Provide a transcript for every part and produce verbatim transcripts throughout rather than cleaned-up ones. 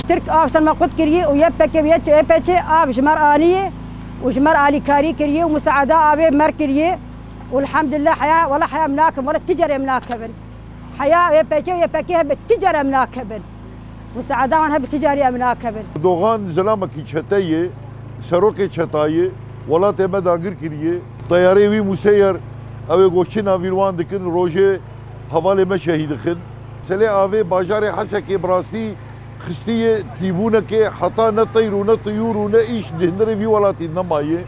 Tirk av ser me qut kiriye û Y P G û Y P G av ji me re aniye û ji me re alîkarî kiriye û musaada avê me re kiriye û elhamdulillah heya, wela heya em nakevin, wela ti carî em nakevin. Heya Y P G û Y P G hebe ti carî em nakevin. Musaada wan hebe ti carî em nakevin. Erdogan zilamekî çete ye, serokê çeta ye, welatê me dagir kiriye. Teyarê wî Museyyer, ew ê goçîna vî li wan dikin, rojê hevalê me şehîd dixin. Selê avê bajarê Hesekê bi rastî xistiye tîbûnekê, heta ne teyr û ne tiyûr û ne îş di hundirê vî welatî nemaye.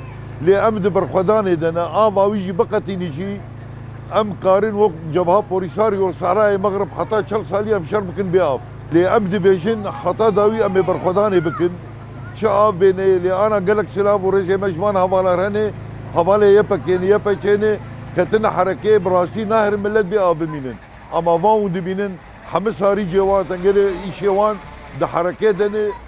Lê em di berxwedanê de ne, ava wî jî biqetînî jî em karin wek Cebha Polîsaryo Sehrayê Mexrib heta çel salî em şer bikin bê av. Lê em dibêjin heta dawî em ê berxwedanê bikin. Çi av bêne, lê ana gelek silav û rêzê me ji van hevalar hene, hevalê Y P G ne, Y P G ne, ketine herekeyê, bi rastî naherin millet bê av bimînin. Ama van hûn dibînin, hemî sarî cê wan, tengerê îşê wan di hereke de ne.